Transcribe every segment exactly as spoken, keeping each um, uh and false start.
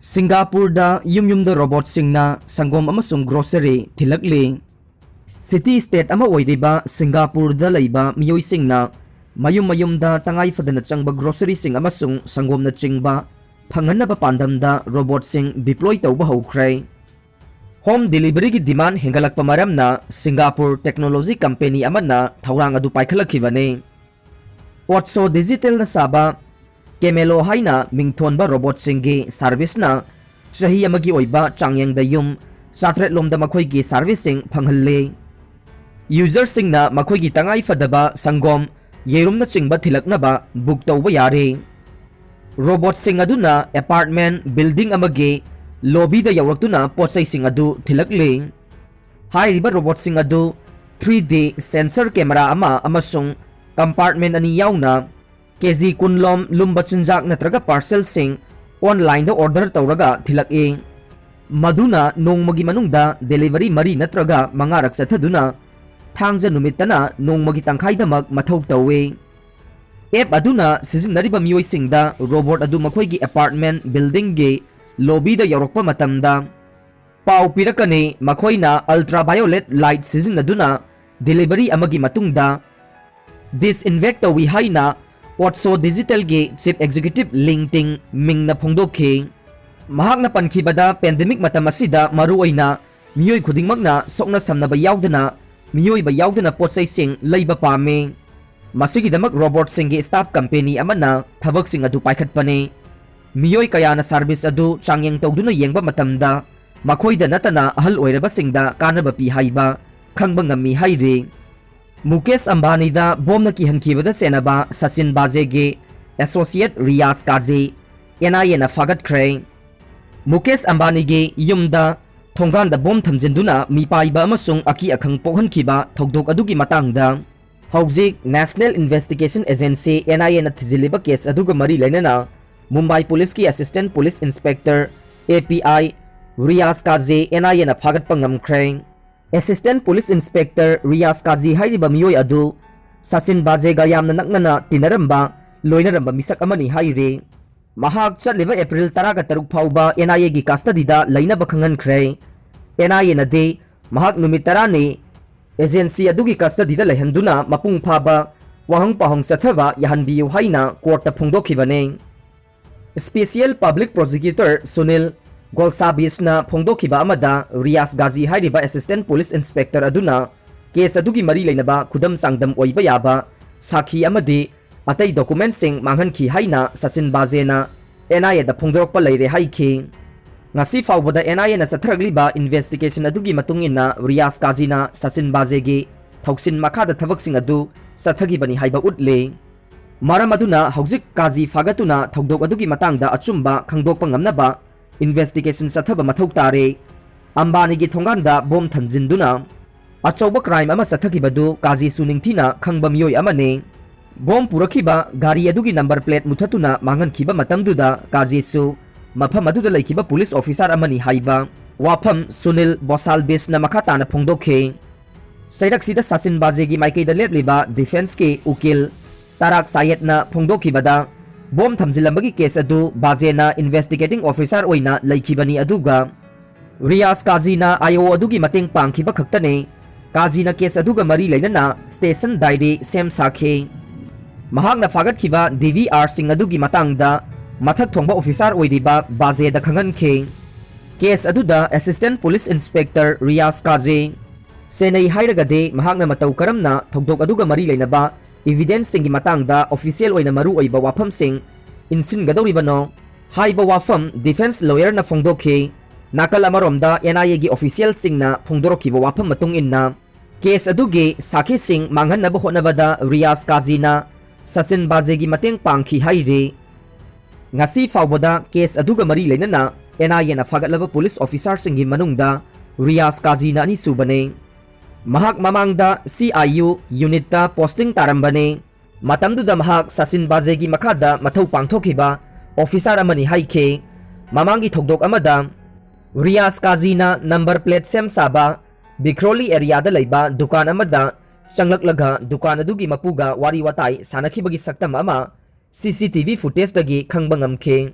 ꯁꯤꯡꯒꯥꯄꯨꯔꯗ ꯌꯨꯝ ꯌꯨꯝꯗ ꯔꯣꯕꯣꯠꯁꯤꯡꯅ ꯁꯪꯒꯣꯝ ꯑꯃꯁꯨꯡ ꯒ꯭ꯔꯣꯁꯔꯤ ꯊꯤꯜꯂꯛꯂꯤ꯫ ꯁꯤꯇꯤ ꯁ꯭ꯇꯦꯠ ꯑꯃ ꯑꯣꯏꯔꯤꯕ ꯁꯤꯡꯒꯥꯄꯨꯔꯗ ꯂꯩꯕ ꯃꯤꯑꯣꯏꯁꯤꯡꯅ ꯃꯌꯨꯝ ꯃꯌꯨꯝꯗ ꯇꯉꯥꯏ ꯐꯗꯅ ꯆꯪꯕ ꯒ꯭ꯔꯣꯁꯔꯤꯁꯤꯡ ꯑꯃꯁꯨꯡ ꯁꯪꯒꯣꯝꯅꯆꯤꯡꯕ ꯐꯪꯍꯟꯅꯕ ꯄꯥꯟꯗꯝꯗ ꯔꯣꯕꯣꯠꯁꯤꯡ ꯗꯤꯄ꯭ꯂꯣꯏ ꯇꯧꯕ ꯍꯧꯈ꯭ꯔꯦ꯫ ꯍꯣꯝ ꯗꯤꯂꯤꯚꯔꯤꯒꯤ ꯗꯤꯃꯥꯟ ꯍꯦꯟꯒꯠꯂꯛꯄ ꯃꯔꯝꯅ ꯁꯤꯡꯒꯥꯄꯨꯔ ꯇꯦꯛꯅꯣꯂꯣꯖꯤ ꯀꯝꯄꯦꯅꯤ ꯑꯃꯅ ꯊꯧꯔꯥꯡ ꯑꯗꯨ ꯄꯥꯏꯈꯠꯂꯛꯈꯤꯕꯅꯤ꯫ ꯑꯣꯠꯁꯣ ꯗꯤꯖꯤꯇꯦꯜꯅ ꯁꯥꯕ ꯀꯦꯃꯦꯂꯣ ꯍꯥꯏꯅ ꯃꯤꯡꯊꯣꯟꯕ ꯔꯣꯕꯣꯠꯁꯤꯡꯒꯤ ꯁꯥꯔꯚꯤꯁꯅ ꯆꯍꯤ ꯑꯃꯒꯤ ꯑꯣꯏꯕ ꯆꯥꯡꯌꯦꯡꯗ ꯌꯨꯝ ꯆꯥꯇ꯭ꯔꯦꯠ ꯂꯣꯝꯗ ꯃꯈꯣꯏꯒꯤ ꯁꯥꯔꯚꯤꯁꯁꯤꯡ ꯐꯪꯍꯜꯂꯤ꯫ ꯌꯨꯖꯔꯁꯤꯡꯅ ꯃꯈꯣꯏꯒꯤ ꯇꯉꯥꯏ ꯐꯗꯕ ꯁꯪꯒꯣꯝ, ꯌꯦꯔꯨꯝꯅꯆꯤꯡꯕ ꯊꯤꯜꯂꯛꯅꯕ ꯕꯨꯛ ꯇꯧꯕ ꯌꯥꯔꯦ꯫ ꯔꯣꯕꯣꯠꯁꯤꯡ ꯑꯗꯨꯅ ꯑꯦꯄꯥꯔꯠꯃꯦꯟ ꯕꯤꯜꯗꯤꯡ ꯑꯃꯒꯤ ꯂꯣꯕꯤꯗ ꯌꯧꯔꯛꯇꯨꯅ ꯄꯣꯠꯆꯩꯁꯤꯡ ꯑꯗꯨ ꯊꯤꯜꯂꯛꯂꯤ꯫ ꯍꯥꯏꯔꯤꯕ ꯔꯣꯕꯣꯠꯁꯤꯡ ꯑꯗꯨ ꯊ꯭ꯔꯤ ꯗꯤ ꯁꯦꯟꯁꯔ ꯀꯦꯃꯦꯔꯥ ꯑꯃ ꯑꯃꯁꯨꯡ ꯀꯝꯄꯥꯔꯠꯃꯦꯟ ꯑꯅꯤ ꯌꯥꯎꯅ ꯀꯦꯖꯤ ꯀꯨꯟ ꯂꯣꯝ ꯂꯨꯝꯕ ꯆꯤꯟꯖꯥꯛ ꯅꯠꯇ꯭ꯔꯒ ꯄꯥꯔꯁꯦꯜꯁꯤꯡ ꯑꯣꯟꯂꯥꯏꯟꯗ ꯑꯣꯔꯗꯔ ꯇꯧꯔꯒ ꯊꯤꯜꯂꯛꯏ, ꯃꯗꯨꯅ ꯅꯣꯡꯃꯒꯤ ꯃꯅꯨꯡꯗ ꯗꯦꯂꯤꯚꯔꯤ ꯃꯔꯤ ꯅꯠꯇ꯭ꯔꯒ ꯃꯉꯥꯔꯛ ꯆꯠꯊꯗꯨꯅ ꯊꯥꯡꯖ ꯅꯨꯃꯤꯠꯇꯅ ꯅꯣꯡꯃꯒꯤ ꯇꯪꯈꯥꯏꯗꯃꯛ ꯃꯊꯧ ꯇꯧꯏ꯫ ꯑꯦꯞ ꯑꯗꯨꯅ ꯁꯤꯖꯤꯟꯅꯔꯤꯕ ꯃꯤꯑꯣꯏꯁꯤꯡꯗ ꯔꯣꯕꯣꯠ ꯑꯗꯨ ꯃꯈꯣꯏꯒꯤ ꯑꯦꯄꯥꯔꯠꯃꯦꯟ ꯕꯤꯜꯗꯤꯡꯒꯤ ꯂꯣꯕꯤꯗ ꯌꯧꯔꯛꯄ ꯃꯇꯝꯗ ꯄꯥꯎ ꯄꯤꯔꯛꯀꯅꯤ, ꯃꯈꯣꯏꯅ ꯑꯜꯇ꯭ꯔꯥꯚꯥꯏꯑꯣꯂꯦꯠ ꯂꯥꯏꯠ ꯁꯤꯖꯤꯟꯅꯗꯨꯅ ꯗꯦꯂꯤꯚꯔꯤ ꯑꯃꯒꯤ ꯃꯇꯨꯡꯗ ꯗꯤꯁꯏꯟꯐꯦꯛ ꯇꯧꯏ ꯍꯥꯏꯅ ꯑꯣꯠꯁꯣ ꯗꯤꯖꯤꯇꯦꯜꯒꯤ ꯆꯤꯐ ꯑꯦꯛꯖꯤꯀ꯭ꯌꯨꯇꯤꯚ ꯂꯤꯡ ꯇꯤꯡ ꯃꯤꯡꯅ ꯐꯣꯡꯗꯣꯛꯈꯤ꯫ ꯃꯍꯥꯛꯅ ꯄꯟꯈꯤꯕꯗ, ꯄꯦꯟꯗꯦꯃꯤꯛ ꯃꯇꯝ ꯑꯁꯤꯗ ꯃꯔꯨꯑꯣꯏꯅ ꯃꯤꯑꯣꯏ ꯈꯨꯗꯤꯡꯃꯛꯅ ꯁꯣꯛꯅ ꯁꯝꯅꯕ ꯌꯥꯎꯗꯅ, ꯃꯤꯑꯣꯏꯕ ꯌꯥꯎꯗꯅ ꯄꯣꯠꯆꯩꯁꯤꯡ ꯂꯩꯕ ꯄꯥꯝꯃꯤ꯫ ꯃꯁꯤꯒꯤꯗꯃꯛ ꯔꯣꯕꯣꯠꯁꯤꯡꯒꯤ ꯁ꯭ꯇꯥꯐ ꯀꯝꯄꯦꯅꯤ ꯑꯃꯅ ꯊꯕꯛꯁꯤꯡ ꯑꯗꯨ ꯄꯥꯏꯈꯠꯄꯅꯤ꯫ ꯃꯤꯑꯣꯏ ꯀꯌꯥꯅ ꯁꯥꯔꯚꯤꯁ ꯑꯗꯨ ꯆꯥꯡꯌꯦꯡ ꯇꯧꯗꯨꯅ ꯌꯦꯡꯕ ꯃꯇꯝꯗ, ꯃꯈꯣꯏꯗ ꯅꯠꯇꯅ ꯑꯍꯜ ꯑꯣꯏꯔꯕꯁꯤꯡꯗ ꯀꯥꯟꯅꯕ ꯄꯤ ꯍꯥꯏꯕ ꯈꯪꯕ ꯉꯝꯃꯤ ꯍꯥꯏꯔꯤ꯫ Mukesh ꯑꯝꯕꯥꯅꯤꯗ ꯕꯣꯝꯅ ꯀꯤꯍꯟꯈꯤꯕꯗ ꯆꯦꯟꯅꯕ Sachin ꯕꯥꯖꯦꯒꯤ associate Riyaz Kazi N I ꯑꯦꯅ ꯐꯥꯒꯠꯈ꯭ꯔꯦ꯫ ꯃꯨꯀꯦꯁ ꯑꯝꯕꯥꯅꯤꯒꯤ ꯌꯨꯝꯗ ꯊꯣꯡꯒꯥꯟꯗ ꯕꯣꯝ ꯊꯝꯖꯤꯟꯗꯨꯅ ꯃꯤꯄꯥꯏꯕ ꯑꯃꯁꯨꯡ ꯑꯀꯤ ꯑꯈꯪ ꯄꯣꯛꯍꯟꯈꯤꯕ ꯊꯧꯗꯣꯛ ꯑꯗꯨꯒꯤ ꯃꯇꯥꯡꯗ ꯍꯧꯖꯤꯛ national investigation agency N I ꯑꯦꯅ ꯊꯤꯖꯤꯜꯂꯤꯕ ꯀꯦꯁ ꯑꯗꯨꯒ ꯃꯔꯤ ꯂꯩꯅꯅ ꯃꯨꯝꯕꯥꯏ ꯄꯨꯂꯤꯁꯀꯤ assistant police inspector, A P I, Riyaz Kazi N I ꯑꯦꯅ ꯐꯥꯒꯠꯄ ꯉꯝꯈ꯭ꯔꯦ꯫ Assistant police inspector Riyaz Kazi ꯍꯥꯏꯔꯤꯕ ꯃꯤꯑꯣꯏ ꯑꯗꯨ ꯁꯆꯤꯟ ꯕꯥꯖꯦꯒ ꯌꯥꯝꯅ ꯅꯛꯅꯅ ꯇꯤꯟꯅꯔꯝꯕ, ꯂꯣꯏꯅꯔꯝꯕ ꯃꯤꯁꯛ ꯑꯃꯅꯤ ꯍꯥꯏꯔꯤ꯫ ꯃꯍꯥꯛ ꯆꯠꯂꯤꯕ ꯑꯦꯄ꯭ꯔꯤꯜ ꯇꯔꯥꯒ ꯇꯔꯨꯛ ꯐꯥꯎꯕ NIA ꯒꯤ custody ꯗ ꯂꯩꯅꯕ ꯈꯪꯍꯟꯈ꯭ꯔꯦ꯫ NIA ꯅꯗꯤ ꯃꯍꯥꯛ ꯅꯨꯃꯤꯠ ꯇꯔꯥꯅꯤ agency ꯑꯗꯨꯒꯤ custody ꯗ ꯂꯩꯍꯟꯗꯨꯅ ꯃꯄꯨꯡ ꯐꯥꯕ ꯋꯥꯍꯪ ꯄꯥꯎꯍꯪ ꯆꯠꯊꯕ ꯌꯥꯍꯟꯕꯤꯌꯨ ꯍꯥꯏꯅ court ꯇ ꯐꯣꯡꯗꯣꯛꯈꯤꯕꯅꯤ꯫ Special Public Prosecutor ꯁꯨꯅꯤꯜ ꯒꯣꯜꯁꯥꯕꯤꯁꯅ ꯐꯣꯡꯗꯣꯛꯈꯤꯕ ꯑꯃꯗ, ꯔꯤꯌꯥꯖ ꯒꯥꯖꯤ ꯍꯥꯏꯔꯤꯕ Assistant Police Inspector ꯑꯗꯨꯅ case ꯑꯗꯨꯒꯤ ꯃꯔꯤ ꯂꯩꯅꯕ ꯈꯨꯗꯝ ꯆꯥꯡꯗꯝ ꯑꯣꯏꯕ ꯌꯥꯕ ꯁꯥꯈꯤ ꯑꯃꯗꯤ ꯑꯇꯩ document ꯁꯤꯡ ꯃꯥꯡꯍꯟꯈꯤ ꯍꯥꯏꯅ ꯁꯆꯤꯟ ꯕꯥꯖꯦꯅ NIA ꯗ ꯐꯣꯡꯗꯣꯔꯛꯄ ꯂꯩꯔꯦ ꯍꯥꯏꯈꯤ꯫ ꯉꯁꯤ ꯐꯥꯎꯕꯗ NIA ꯅ ꯆꯠꯊꯔꯛꯂꯤꯕ investigation ꯑꯗꯨꯒꯤ ꯃꯇꯨꯡ ꯏꯟꯅ, ꯔꯤꯌꯥꯖ ꯀꯥꯖꯤꯅ ꯁꯆꯤꯟ ꯕꯥꯖꯦꯒꯤ ꯊꯧꯁꯤꯟ ꯃꯈꯥꯗ ꯊꯕꯛꯁꯤꯡ ꯑꯗꯨ ꯆꯠꯊꯈꯤꯕꯅꯤ ꯍꯥꯏꯕ ꯎꯠꯂꯤ꯫ ꯃꯔꯝ ꯑꯗꯨꯅ ꯍꯧꯖꯤꯛ ꯀꯥꯖꯤ ꯐꯥꯒꯠꯇꯨꯅ ꯊꯧꯗꯣꯛ ꯑꯗꯨꯒꯤ ꯃꯇꯥꯡꯗ ꯑꯆꯨꯝꯕ ꯈꯪꯗꯣꯛꯄ ꯉꯝꯅꯕ investigation ꯆꯠꯊꯕ ꯃꯊꯧ ꯇꯥꯔꯦ꯫ ꯑꯝꯕꯥꯅꯤꯒꯤ ꯊꯣꯡꯒꯥꯟꯗ bomb ꯊꯝꯖꯤꯟꯗꯨꯅ ꯑꯆꯧꯕ crime ꯑꯃ ꯆꯠꯊꯈꯤꯕꯗꯨ ꯀꯥꯖꯤꯁꯨ ꯅꯤꯡꯊꯤꯅ ꯈꯪꯕ ꯃꯤꯑꯣꯏ ꯑꯃꯅꯤ꯫ Bomb ꯄꯨꯔꯛꯈꯤꯕ ꯒꯥꯔꯤ ꯑꯗꯨꯒꯤ number plate ꯃꯨꯊꯠꯇꯨꯅ ꯃꯥꯡꯍꯟꯈꯤꯕ ꯃꯇꯝꯗꯨꯗ ꯀꯥꯖꯤꯁꯨ ꯃꯐꯝ ꯑꯗꯨꯗ ꯂꯩꯈꯤꯕ police officer ꯑꯃꯅꯤ ꯍꯥꯏꯕ ꯋꯥꯐꯝ ꯁꯨꯅꯤꯜ ꯕꯣꯁꯥꯜꯕꯤꯁꯅ ꯃꯈꯥ ꯇꯥꯅ ꯐꯣꯡꯗꯣꯛꯈꯤ꯫ ꯆꯩꯔꯛꯁꯤꯗ ꯁꯆꯤꯟ ꯕꯥꯖꯦꯒꯤ ꯃꯥꯏꯀꯩꯗ ꯂꯦꯞꯂꯤꯕ defence ꯀꯤ ꯎꯀꯤꯜ ꯇꯥꯔꯥꯛ ꯁꯥꯌꯦꯗꯅ ꯐꯣꯡꯗꯣꯛꯈꯤꯕꯗ, bomb ꯊꯝꯖꯤꯜꯂꯝꯕꯒꯤ case ꯑꯗꯨ ꯕꯥꯖꯦꯅ investigating officer ꯑꯣꯏꯅ ꯂꯩꯈꯤꯕꯅꯤ, ꯑꯗꯨꯒ ꯔꯤꯌꯥꯖ ꯀꯥꯖꯤꯅ IO ꯑꯗꯨꯒꯤ ꯃꯇꯦꯡ ꯄꯥꯡꯈꯤꯕ ꯈꯛꯇꯅꯤ꯫ ꯀꯥꯖꯤꯅ case ꯑꯗꯨꯒ ꯃꯔꯤ ꯂꯩꯅꯅ station diary ꯁꯦꯝ ꯁꯥꯈꯤ꯫ ꯃꯍꯥꯛꯅ ꯐꯥꯒꯠꯈꯤꯕ DVR ꯁꯤꯡ ꯑꯗꯨꯒꯤ ꯃꯇꯥꯡꯗ ꯃꯊꯛ ꯊꯣꯡꯕ officer ꯑꯣꯏꯔꯤꯕ ꯕꯥꯖꯦꯗ ꯈꯪꯍꯟꯈꯤ꯫ Case ꯑꯗꯨꯗ Assistant Police Inspector ꯔꯤꯌꯥꯖ ꯀꯥꯖꯤ ꯁꯦꯟꯅꯩ ꯍꯥꯏꯔꯒꯗꯤ, ꯃꯍꯥꯛꯅ ꯃꯇꯧ ꯀꯔꯝꯅ ꯊꯧꯗꯣꯛ ꯑꯗꯨꯒ ꯃꯔꯤ ꯂꯩꯅꯕ evidence ꯁꯤꯡꯒꯤ ꯃꯇꯥꯡꯗ official ꯑꯣꯏꯅ ꯃꯔꯨ ꯑꯣꯏꯕ ꯋꯥꯐꯝꯁꯤꯡ ꯏꯟꯁꯤꯟꯒꯗꯧꯔꯤꯕꯅꯣ ꯍꯥꯏꯕ ꯋꯥꯐꯝ defence lawyer ꯅ ꯐꯣꯡꯗꯣꯛꯈꯤ꯫ ꯅꯥꯀꯜ ꯑꯃꯔꯣꯝꯗ, NIA ꯒꯤ official ꯁꯤꯡꯅ ꯐꯣꯡꯗꯣꯔꯛꯈꯤꯕ ꯋꯥꯐꯝ ꯃꯇꯨꯡ ꯏꯟꯅ, case ꯑꯗꯨꯒꯤ ꯁꯥꯈꯤꯁꯤꯡ ꯃꯥꯡꯍꯟꯅꯕ ꯍꯣꯠꯅꯕꯗ ꯔꯤꯌꯥꯖ ꯀꯥꯖꯤꯅ ꯁꯆꯤꯟ ꯕꯥꯖꯦꯒꯤ ꯃꯇꯦꯡ ꯄꯥꯡꯈꯤ ꯍꯥꯏꯔꯤ꯫ ꯉꯁꯤ ꯐꯥꯎꯕꯗ case ꯑꯗꯨꯒ ꯃꯔꯤ ꯂꯩꯅꯅ NIA ꯅ ꯐꯥꯒꯠꯂꯕ police officer ꯁꯤꯡꯒꯤ ꯃꯅꯨꯡꯗ ꯔꯤꯌꯥꯖ ꯀꯥꯖꯤꯅ ꯑꯅꯤꯁꯨꯕꯅꯤ꯫ ꯃꯍꯥꯛ ꯃꯃꯥꯡꯗ CIU unit ꯇ posting ꯇꯥꯔꯝꯕꯅꯤ꯫ ꯃꯇꯝꯗꯨꯗ ꯃꯍꯥꯛ ꯁꯆꯤꯟ ꯕꯥꯖꯦꯒꯤ ꯃꯈꯥꯗ ꯃꯊꯧ ꯄꯥꯡꯊꯣꯛꯈꯤꯕ officer ꯑꯃꯅꯤ ꯍꯥꯏꯈꯤ꯫ ꯃꯃꯥꯡꯒꯤ ꯊꯧꯗꯣꯛ ꯑꯃꯗ ꯔꯤꯌꯥꯖ ꯀꯥꯖꯤꯅ number plate ꯁꯦꯝ ꯁꯥꯕ ꯕꯤꯈ꯭ꯔꯣꯂꯤ area ꯗ ꯂꯩꯕ ꯗꯨꯀꯥꯟ ꯑꯃꯗ ꯆꯪꯂꯛꯂꯒ ꯗꯨꯀꯥꯟ ꯑꯗꯨꯒꯤ ꯃꯄꯨꯒ ꯋꯥꯔꯤ ꯋꯥꯇꯥꯏ ꯁꯥꯟꯅꯈꯤꯕꯒꯤ ꯁꯛꯇꯝ ꯑꯃ C C T V footageꯇꯒꯤ ꯈꯪꯕ ꯉꯝꯈꯤ꯫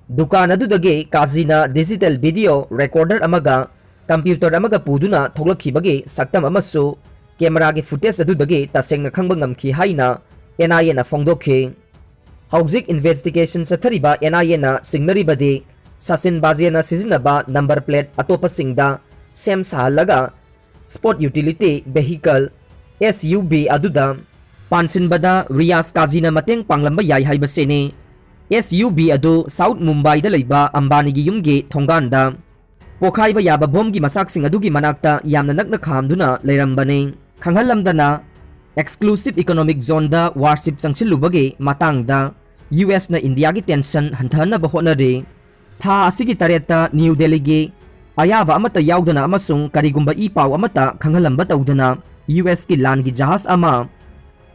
ꯗꯨꯀꯥꯟ ꯑꯗꯨꯗꯒꯤ ꯀꯥꯖꯤꯅ digital video recorder ꯑꯃꯒ computer ꯑꯃꯒ ꯄꯨꯗꯨꯅ ꯊꯣꯛꯂꯛꯈꯤꯕꯒꯤ ꯁꯛꯇꯝ ꯑꯃꯁꯨ cameraꯒꯤ footage ꯑꯗꯨꯗꯒꯤ ꯇꯁꯦꯡꯅ ꯈꯪꯕ ꯉꯝꯈꯤ ꯍꯥꯏꯅ N I Aꯅ ꯐꯣꯡꯗꯣꯛꯈꯤ꯫ ꯍꯧꯖꯤꯛ investigation ꯆꯠꯊꯔꯤꯕ N I Aꯅ ꯆꯤꯡꯅꯔꯤꯕꯗꯤ ꯁꯆꯤꯟ ꯕꯥꯖꯦꯅ ꯁꯤꯖꯤꯟꯅꯕ number plate ꯑꯇꯣꯞꯄꯁꯤꯡꯗ ꯁꯦꯝ ꯁꯥꯍꯜꯂꯒ sport utility vehicle, S U V, ꯑꯗꯨꯗ ꯄꯥꯟꯁꯤꯟꯕꯗ ꯔꯤꯌꯥꯖ ꯀꯥꯖꯤꯅ ꯃꯇꯦꯡ ꯄꯥꯡꯂꯝꯕ ꯌꯥꯏ ꯍꯥꯏꯕꯁꯤꯅꯤ꯫ S U V ꯑꯗꯨ South Mumbai ꯗ ꯂꯩꯕ ꯑꯝꯕꯥꯅꯤꯒꯤ ꯌꯨꯝꯒꯤ ꯊꯣꯡꯒꯥꯟꯗ ꯄꯣꯈꯥꯏꯕ ꯌꯥꯕ ꯕꯣꯝꯒꯤ ꯃꯆꯥꯛꯁꯤꯡ ꯑꯗꯨꯒꯤ ꯃꯅꯥꯛꯇ ꯌꯥꯝꯅ ꯅꯛꯅ ꯈꯥꯝꯗꯨꯅ ꯂꯩꯔꯝꯕꯅꯤ꯫ ꯈꯪꯍꯜꯂꯝꯗꯅ exclusive economic zoneꯗ warship ꯆꯪꯁꯤꯜꯂꯨꯕꯒꯤ ꯃꯇꯥꯡꯗ U S ꯅ ꯏꯟꯗꯤꯌꯥꯒꯤ tension ꯍꯟꯊꯍꯟꯅꯕ ꯍꯣꯠꯅꯔꯤ꯫ ꯊꯥ ꯑꯁꯤꯒꯤ ꯇꯔꯦꯠꯇ ꯅ꯭ꯌꯨ ꯗꯦꯜꯂꯤꯒꯤ ꯑꯌꯥꯕ ꯑꯃꯠꯇ ꯌꯥꯎꯗꯅ ꯑꯃꯁꯨꯡ ꯀꯔꯤꯒꯨꯝꯕ ꯏ ꯄꯥꯎ ꯑꯃꯠꯇ ꯈꯪꯍꯜꯂꯝꯕ ꯇꯧꯗꯅ U S ꯀꯤ ꯂꯥꯟꯒꯤ ꯖꯍꯥꯖ ꯑꯃ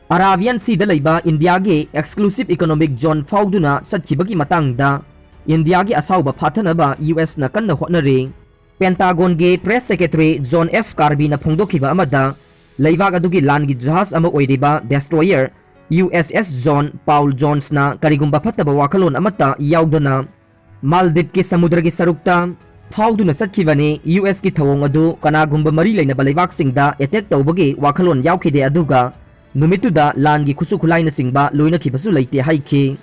Arabian Seaꯗ ꯂꯩꯕ ꯏꯟꯗꯤꯌꯥꯒꯤ exclusive economic zone ꯐꯥꯎꯗꯨꯅ ꯆꯠꯈꯤꯕꯒꯤ ꯃꯇꯥꯡꯗ ꯏꯟꯗꯤꯌꯥꯒꯤ ꯑꯁꯥꯎꯕ ꯐꯥꯊꯅꯕ U S ꯅ ꯀꯟꯅ ꯍꯣꯠꯅꯔꯤ꯫ Pentagonꯒꯤ press secretary John F Kirbyꯅ ꯐꯣꯡꯗꯣꯛꯈꯤꯕ ꯑꯃꯗ, ꯂꯩꯕꯥꯛ ꯑꯗꯨꯒꯤ ꯂꯥꯟꯒꯤ ꯖꯍꯥꯖ ꯑꯃ ꯑꯣꯏꯔꯤꯕ destroyer U S S John Paul Jonesꯅ ꯀꯔꯤꯒꯨꯝꯕ ꯐꯠꯇꯕ ꯋꯥꯈꯜꯂꯣꯟ ꯑꯃꯠꯇ ꯌꯥꯎꯗꯅ ꯃꯥꯜꯗꯤꯞꯀꯤ ꯁꯃꯨꯗ꯭ꯔꯒꯤ ꯁꯔꯨꯛꯇ ꯐꯥꯎꯗꯨꯅ ꯆꯠꯈꯤꯕꯅꯤ꯫ U S ꯀꯤ ꯊꯧꯑꯣꯡ ꯑꯗꯨ ꯀꯅꯥꯒꯨꯝꯕ ꯃꯔꯤ ꯂꯩꯅꯕ ꯂꯩꯕꯥꯛꯁꯤꯡꯗ attack ꯇꯧꯕꯒꯤ ꯋꯥꯈꯜꯂꯣꯟ ꯌꯥꯎꯈꯤꯗꯦ, ꯑꯗꯨꯒ ꯅꯨꯃꯤꯠꯇꯨꯗ ꯂꯥꯟꯒꯤ ꯈꯨꯠꯁꯨ ꯈꯨꯠꯂꯥꯏꯅꯆꯤꯡꯕ ꯂꯣꯏꯅꯈꯤꯕꯁꯨ ꯂꯩꯇꯦ ꯍꯥꯏꯈꯤ꯫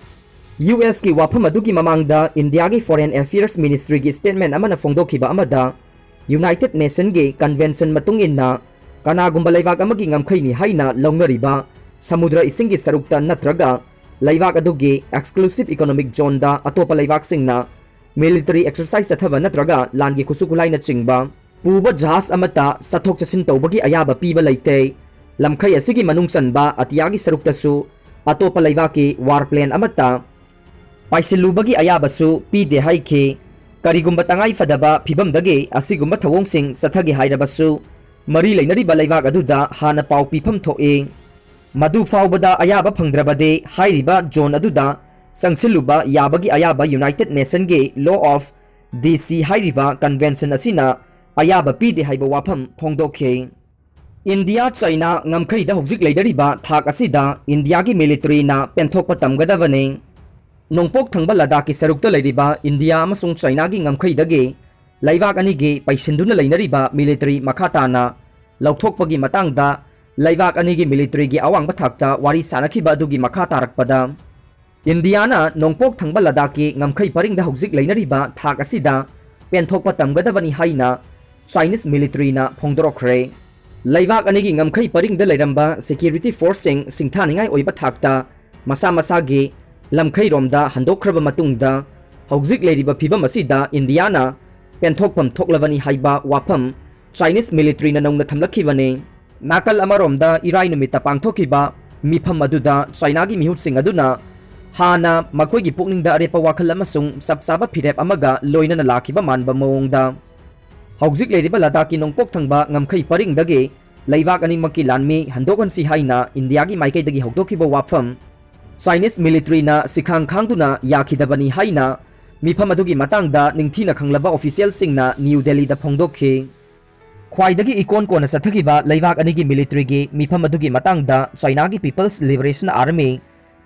U S ꯀꯤ ꯋꯥꯐꯝ ꯑꯗꯨꯒꯤ ꯃꯃꯥꯡꯗ ꯏꯟꯗꯤꯌꯥꯒꯤ Foreign Affairs Ministryꯒꯤ statement ꯑꯃꯅ ꯐꯣꯡꯗꯣꯛꯈꯤꯕ ꯑꯃꯗ, United Nationꯒꯤ convention ꯃꯇꯨꯡ ꯏꯟꯅ ꯀꯅꯥꯒꯨꯝꯕ ꯂꯩꯕꯥꯛ ꯑꯃꯒꯤ ꯉꯝꯈꯩꯅꯤ ꯍꯥꯏꯅ ꯂꯧꯅꯔꯤꯕ ꯁꯃꯨꯗ꯭ꯔ ꯏꯁꯤꯡꯒꯤ ꯁꯔꯨꯛꯇ ꯅꯠꯇ꯭ꯔꯒ ꯂꯩꯕꯥꯛ ꯑꯗꯨꯒꯤ exclusive economic zoneꯗ ꯑꯇꯣꯞꯄ ꯂꯩꯕꯥꯛꯁꯤꯡꯅ military exercise ꯆꯠꯊꯕ ꯅꯠꯇ꯭ꯔꯒ ꯂꯥꯟꯒꯤ ꯈꯨꯠꯁꯨ ꯈꯨꯠꯂꯥꯏꯅꯆꯤꯡꯕ ꯄꯨꯕ ꯖꯍꯥꯖ ꯑꯃꯠꯇ ꯆꯠꯊꯣꯛ ꯆꯠꯁꯤꯟ ꯇꯧꯕꯒꯤ ꯑꯌꯥꯕ ꯄꯤꯕ ꯂꯩꯇꯦ꯫ ꯂꯝꯈꯩ ꯑꯁꯤꯒꯤ ꯃꯅꯨꯡ ꯆꯟꯕ ꯑꯇꯤꯌꯥꯒꯤ ꯁꯔꯨꯛꯇꯁꯨ ꯑꯇꯣꯞꯄ ꯂꯩꯕꯥꯛꯀꯤ war plane ꯑꯃꯠꯇ ꯄꯥꯏꯁꯤꯜꯂꯨꯕꯒꯤ ꯑꯌꯥꯕꯁꯨ ꯄꯤꯗꯦ ꯍꯥꯏꯈꯤ꯫ ꯀꯔꯤꯒꯨꯝꯕ ꯇꯉꯥꯏ ꯐꯗꯕ ꯐꯤꯚꯝꯗꯒꯤ ꯑꯁꯤꯒꯨꯝꯕ ꯊꯧꯑꯣꯡꯁꯤꯡ ꯆꯠꯊꯒꯦ ꯍꯥꯏꯔꯕꯁꯨ, ꯃꯔꯤ ꯂꯩꯅꯔꯤꯕ ꯂꯩꯕꯥꯛ ꯑꯗꯨꯗ ꯍꯥꯟꯅ ꯄꯥꯎ ꯄꯤꯐꯝ ꯊꯣꯛꯏ꯫ ꯃꯗꯨ ꯐꯥꯎꯕꯗ ꯑꯌꯥꯕ ꯐꯪꯗ꯭ꯔꯕꯗꯤ, ꯍꯥꯏꯔꯤꯕ zone ꯑꯗꯨꯗ ꯆꯪꯁꯤꯜꯂꯨꯕ ꯌꯥꯕꯒꯤ ꯑꯌꯥꯕ United Nationꯒꯤ Law of D C ꯍꯥꯏꯔꯤꯕ convention ꯑꯁꯤꯅ ꯑꯌꯥꯕ ꯄꯤꯗꯦ ꯍꯥꯏꯕ ꯋꯥꯐꯝ ꯐꯣꯡꯗꯣꯛꯈꯤ꯫ ꯏꯟꯗꯤꯌꯥ ꯆꯥꯏꯅꯥ ꯉꯝꯈꯩꯗ ꯍꯧꯖꯤꯛ ꯂꯩꯅꯔꯤꯕ ꯊꯥꯛ ꯑꯁꯤꯗ ꯏꯟꯗꯤꯌꯥꯒꯤ ꯃꯤꯂꯤꯇꯔꯤꯅ ꯄꯦꯟꯊꯣꯛꯄ ꯇꯝꯒꯗꯕꯅꯤ꯫ ꯅꯣꯡꯄꯣꯛ ꯊꯪꯕ ꯂꯗꯥꯈꯀꯤ ꯁꯔꯨꯛꯇ ꯂꯩꯔꯤꯕ ꯏꯟꯗꯤꯌꯥ ꯑꯃꯁꯨꯡ ꯆꯥꯏꯅꯥꯒꯤ ꯉꯝꯈꯩꯗꯒꯤ ꯂꯩꯕꯥꯛ ꯑꯅꯤꯒꯤ ꯄꯩꯁꯤꯟꯗꯨꯅ ꯂꯩꯅꯔꯤꯕ ꯃꯤꯂꯤꯇꯔꯤ ꯃꯈꯥ ꯇꯥꯅ ꯂꯧꯊꯣꯛꯄꯒꯤ ꯃꯇꯥꯡꯗ ꯂꯩꯕꯥꯛ ꯑꯅꯤꯒꯤ ꯃꯤꯂꯤꯇꯔꯤꯒꯤ ꯑꯋꯥꯡꯕ ꯊꯥꯛꯇ ꯋꯥꯔꯤ ꯁꯥꯅꯈꯤꯕ ꯑꯗꯨꯒꯤ ꯃꯈꯥ ꯇꯥꯔꯛꯄꯗ, ꯏꯟꯗꯤꯌꯥꯅ ꯅꯣꯡꯄꯣꯛ ꯊꯪꯕ ꯂꯗꯥꯈꯀꯤ ꯉꯝꯈꯩ ꯄꯔꯤꯡꯗ ꯍꯧꯖꯤꯛ ꯂꯩꯅꯔꯤꯕ ꯊꯥꯛ ꯑꯁꯤꯗ ꯄꯦꯟꯊꯣꯛꯄ ꯇꯝꯒꯗꯕꯅꯤ ꯍꯥꯏꯅ ꯆꯥꯏꯅꯤꯁ ꯃꯤꯂꯤꯇꯔꯤꯅ ꯐꯣꯡꯗꯣꯔꯛꯈ꯭ꯔꯦ꯫ ꯂꯩꯕꯥꯛ ꯑꯅꯤꯒꯤ ꯉꯝꯈꯩ ꯄꯔꯤꯡꯗ ꯂꯩꯔꯝꯕ ꯁꯦꯀ꯭ꯌꯨꯔꯤꯇꯤ ꯐꯣꯔꯁꯁꯤꯡ ꯁꯤꯡꯊꯥꯅꯤꯡꯉꯥꯏ ꯑꯣꯏꯕ ꯊꯥꯛꯇ ꯃꯁꯥ ꯃꯁꯥꯒꯤ ꯂꯝꯈꯩꯔꯣꯝꯗ ꯍꯟꯗꯣꯛꯈ꯭ꯔꯕ ꯃꯇꯨꯡꯗ, ꯍꯧꯖꯤꯛ ꯂꯩꯔꯤꯕ ꯐꯤꯕꯝ ꯑꯁꯤꯗ ꯏꯟꯗꯤꯌꯥꯅ ꯄꯦꯟꯊꯣꯛꯐꯝ ꯊꯣꯛꯂꯕꯅꯤ ꯍꯥꯏꯕ ꯋꯥꯐꯝ ꯆꯥꯏꯅꯤꯁ ꯃꯤꯂꯤꯇꯔꯤꯅ ꯅꯧꯅ ꯊꯝꯂꯛꯈꯤꯕꯅꯤ꯫ ꯅꯥꯀꯜ ꯑꯃꯔꯣꯝꯗ ꯏꯔꯥꯏ ꯅꯨꯃꯤꯠꯇ ꯄꯥꯡꯊꯣꯛꯈꯤꯕ ꯃꯤꯐꯝ ꯑꯗꯨꯗ ꯆꯥꯏꯅꯥꯒꯤ ꯃꯤꯍꯨꯠꯁꯤꯡ ꯑꯗꯨꯅ ꯍꯥꯟꯅ ꯃꯈꯣꯏꯒꯤ ꯄꯨꯛꯅꯤꯡꯗ ꯑꯔꯦꯞꯄ ꯋꯥꯈꯜ ꯑꯃꯁꯨꯡ ꯆꯞ ꯆꯥꯕ ꯐꯤꯔꯦꯞ ꯑꯃꯒ ꯂꯣꯏꯅꯅ ꯂꯥꯛꯈꯤꯕ ꯃꯥꯟꯕ ꯃꯑꯣꯡꯗ, ꯍꯧꯖꯤꯛ ꯂꯩꯔꯤꯕ ꯂꯗꯥꯈꯀꯤ ꯅꯣꯡꯄꯣꯛ ꯊꯪꯕ ꯉꯝꯈꯩ ꯄꯔꯤꯡꯗꯒꯤ ꯂꯩꯕꯥꯛ ꯑꯅꯤꯃꯛꯀꯤ ꯂꯥꯟꯃꯤ ꯍꯟꯗꯣꯛꯍꯟꯁꯤ ꯍꯥꯏꯅ ꯏꯟꯗꯤꯌꯥꯒꯤ ꯃꯥꯏꯀꯩꯗꯒꯤ ꯍꯧꯗꯣꯛꯈꯤꯕ ꯋꯥꯐꯝ ꯆꯥꯏꯅꯤꯁ ꯃꯤꯂꯤꯇꯔꯤꯅ ꯁꯤꯈꯥꯡ ꯈꯥꯡꯗꯨꯅ ꯌꯥꯈꯤꯗꯕꯅꯤ ꯍꯥꯏꯅ ꯃꯤꯐꯝ ꯑꯗꯨꯒꯤ ꯃꯇꯥꯡꯗ ꯅꯤꯡꯊꯤꯅ ꯈꯪꯂꯕ ꯑꯣꯐꯤꯁꯤꯌꯦꯜꯁꯤꯡꯅ ꯅ꯭ꯌꯨ ꯗꯦꯜꯂꯤꯗ ꯐꯣꯡꯗꯣꯛꯈꯤ꯫ ꯈ꯭ꯋꯥꯏꯗꯒꯤ ꯏꯀꯣꯟ ꯀꯣꯟꯅ ꯆꯠꯊꯈꯤꯕ ꯂꯩꯕꯥꯛ ꯑꯅꯤꯒꯤ ꯃꯤꯂꯤꯇꯔꯤꯒꯤ ꯃꯤꯐꯝ ꯑꯗꯨꯒꯤ ꯃꯇꯥꯡꯗ ꯆꯥꯏꯅꯥꯒꯤ people's liberation army,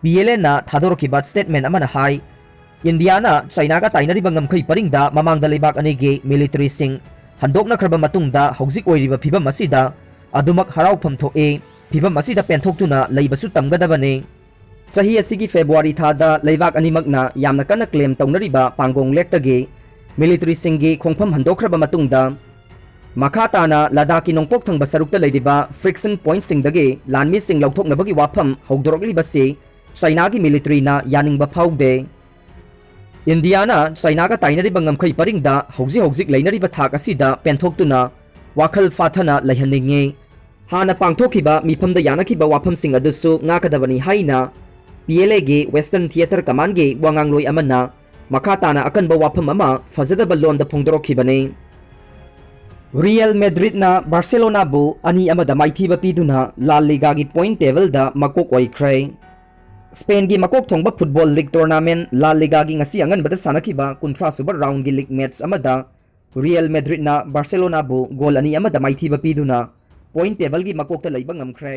P L ꯑꯦꯅ ꯊꯥꯗꯣꯔꯛꯈꯤꯕ ꯁ꯭ꯇꯦꯠꯃꯦꯟ ꯑꯃꯅ ꯍꯥꯏ, ꯏꯟꯗꯤꯌꯥꯅ ꯆꯥꯏꯅꯥꯒ ꯇꯥꯏꯅꯔꯤꯕ ꯉꯝꯈꯩ ꯄꯔꯤꯡꯗ ꯃꯃꯥꯡꯗ ꯂꯩꯕꯥꯛ ꯑꯅꯤꯒꯤ ꯃꯤꯂꯤꯇꯔꯤꯁꯤꯡ ꯍꯟꯗꯣꯛꯅꯈ꯭ꯔꯕ ꯃꯇꯨꯡꯗ ꯍꯧꯖꯤꯛ ꯑꯣꯏꯔꯤꯕ ꯐꯤꯕꯝ ꯑꯁꯤꯗ ꯑꯗꯨꯃꯛ ꯍꯔꯥꯎꯐꯝ ꯊꯣꯛꯏ꯫ ꯐꯤꯕꯝ ꯑꯁꯤꯗ ꯄꯦꯟꯊꯣꯛꯇꯨꯅ ꯂꯩꯕꯁꯨ ꯇꯝꯒꯗꯕꯅꯤ꯫ ꯆꯍꯤ ꯑꯁꯤꯒꯤ ꯐꯦꯕ꯭ꯔꯨꯋꯥꯔꯤ ꯊꯥꯗ ꯂꯩꯕꯥꯛ ꯑꯅꯤꯃꯛꯅ ꯌꯥꯝꯅ ꯀꯟꯅ ꯀ꯭ꯂꯦꯝ ꯇꯧꯅꯔꯤꯕ ꯄꯥꯡꯒꯣꯡ ꯂꯦꯛꯇꯒꯤ ꯃꯤꯂꯤꯇꯔꯤꯁꯤꯡꯒꯤ ꯈꯣꯡꯐꯝ ꯍꯟꯗꯣꯛꯈ꯭ꯔꯕ ꯃꯇꯨꯡꯗ, ꯃꯈꯥ ꯇꯥꯅ ꯂꯗꯥꯈꯀꯤ ꯅꯣꯡꯄꯣꯛ ꯊꯪꯕ ꯁꯔꯨꯛꯇ ꯂꯩꯔꯤꯕ ꯐ꯭ꯔꯤꯛꯁꯟ ꯄꯣꯏꯟꯠꯁꯤꯡꯗꯒꯤ ꯂꯥꯟꯃꯤꯁꯤꯡ ꯂꯧꯊꯣꯛꯅꯕꯒꯤ ꯋꯥꯐꯝ ꯍꯧꯗꯣꯔꯛꯂꯤꯕꯁꯤ ꯆꯥꯏꯅꯥꯒꯤ ꯃꯤꯂꯤꯇꯔꯤꯅ ꯌꯥꯅꯤꯡꯕ ꯐꯥꯎꯗꯦ꯫ ꯏꯟꯗꯤꯌꯥꯅ ꯆꯥꯏꯅꯥꯒ ꯇꯥꯏꯅꯔꯤꯕ ꯉꯝꯈꯩ ꯄꯔꯤꯡꯗ ꯍꯧꯖꯤꯛ ꯍꯧꯖꯤꯛ ꯂꯩꯅꯔꯤꯕ ꯊꯥꯛ ꯑꯁꯤꯗ ꯄꯦꯟꯊꯣꯛꯇꯨꯅ ꯋꯥꯈꯜ ꯐꯥꯊꯅ ꯂꯩꯍꯟꯅꯤꯡꯏ꯫ ꯍꯥꯟꯅ ꯄꯥꯡꯊꯣꯛꯈꯤꯕ ꯃꯤꯐꯝꯗ ꯌꯥꯅꯈꯤꯕ ꯋꯥꯐꯝꯁꯤꯡ ꯑꯗꯨꯁꯨ ꯉꯥꯛꯀꯗꯕꯅꯤ ꯍꯥꯏꯅ ꯄꯤ ꯑꯦꯜ ꯑꯦꯒꯤ ꯋꯦꯁꯇꯔꯟ ꯊꯤꯌꯦꯇꯔ ꯀꯃꯥꯟꯒꯤ ꯋꯥꯉꯥꯡꯂꯣꯏ ꯑꯃꯅ ꯃꯈꯥ ꯇꯥꯅ ꯑꯀꯟꯕ ꯋꯥꯐꯝ ꯑꯃ ꯐꯖꯗꯕ ꯂꯣꯟꯗ ꯐꯣꯡꯗꯣꯔꯛꯈꯤꯕꯅꯤ꯫ ꯔꯤꯌꯦꯜ ꯃꯦꯗ꯭ꯔꯤꯗꯅ ꯕꯥꯔꯁꯦꯂꯣꯅꯥꯕꯨ ꯑꯅꯤ ꯑꯃꯗ ꯃꯥꯏꯊꯤꯕ ꯄꯤꯗꯨꯅ ꯂꯥ ꯂꯤꯒꯥꯒꯤ ꯄꯣꯏꯟꯠ ꯇꯦꯕꯜꯗ ꯃꯀꯣꯛ ꯑꯣꯏꯈ꯭ꯔꯦ꯫ ꯁ꯭ꯄꯦꯟꯒꯤ ꯃꯀꯣꯛ ꯊꯣꯡꯕ ꯐꯨꯠꯕꯣꯜ ꯂꯤꯒ ꯇꯣꯔꯅꯥꯃꯦꯟꯠ ꯂꯥ ꯂꯤꯒꯥꯒꯤ ꯉꯁꯤ ꯑꯉꯟꯕꯗ ꯁꯥꯟꯅꯈꯤꯕ ꯀꯨꯟꯊ꯭ꯔꯥ ꯁꯨꯕ ꯔꯥꯎꯟꯒꯤ ꯂꯤꯒ ꯃꯦꯆ ꯑꯃꯗ ꯔꯤꯌꯦꯜ ꯃꯦꯗ꯭ꯔꯤꯗꯅ ꯕꯥꯔꯁꯦꯂꯣꯅꯥꯕꯨ ꯒꯣꯜ ꯑꯅꯤ ꯑꯃꯗ ꯃꯥꯏꯊꯤꯕ ꯄꯤꯗꯨꯅ Point tableꯒꯤ ꯃꯀꯣꯛꯇ ꯂꯩꯕ ꯉꯝꯈ꯭ꯔꯦ꯫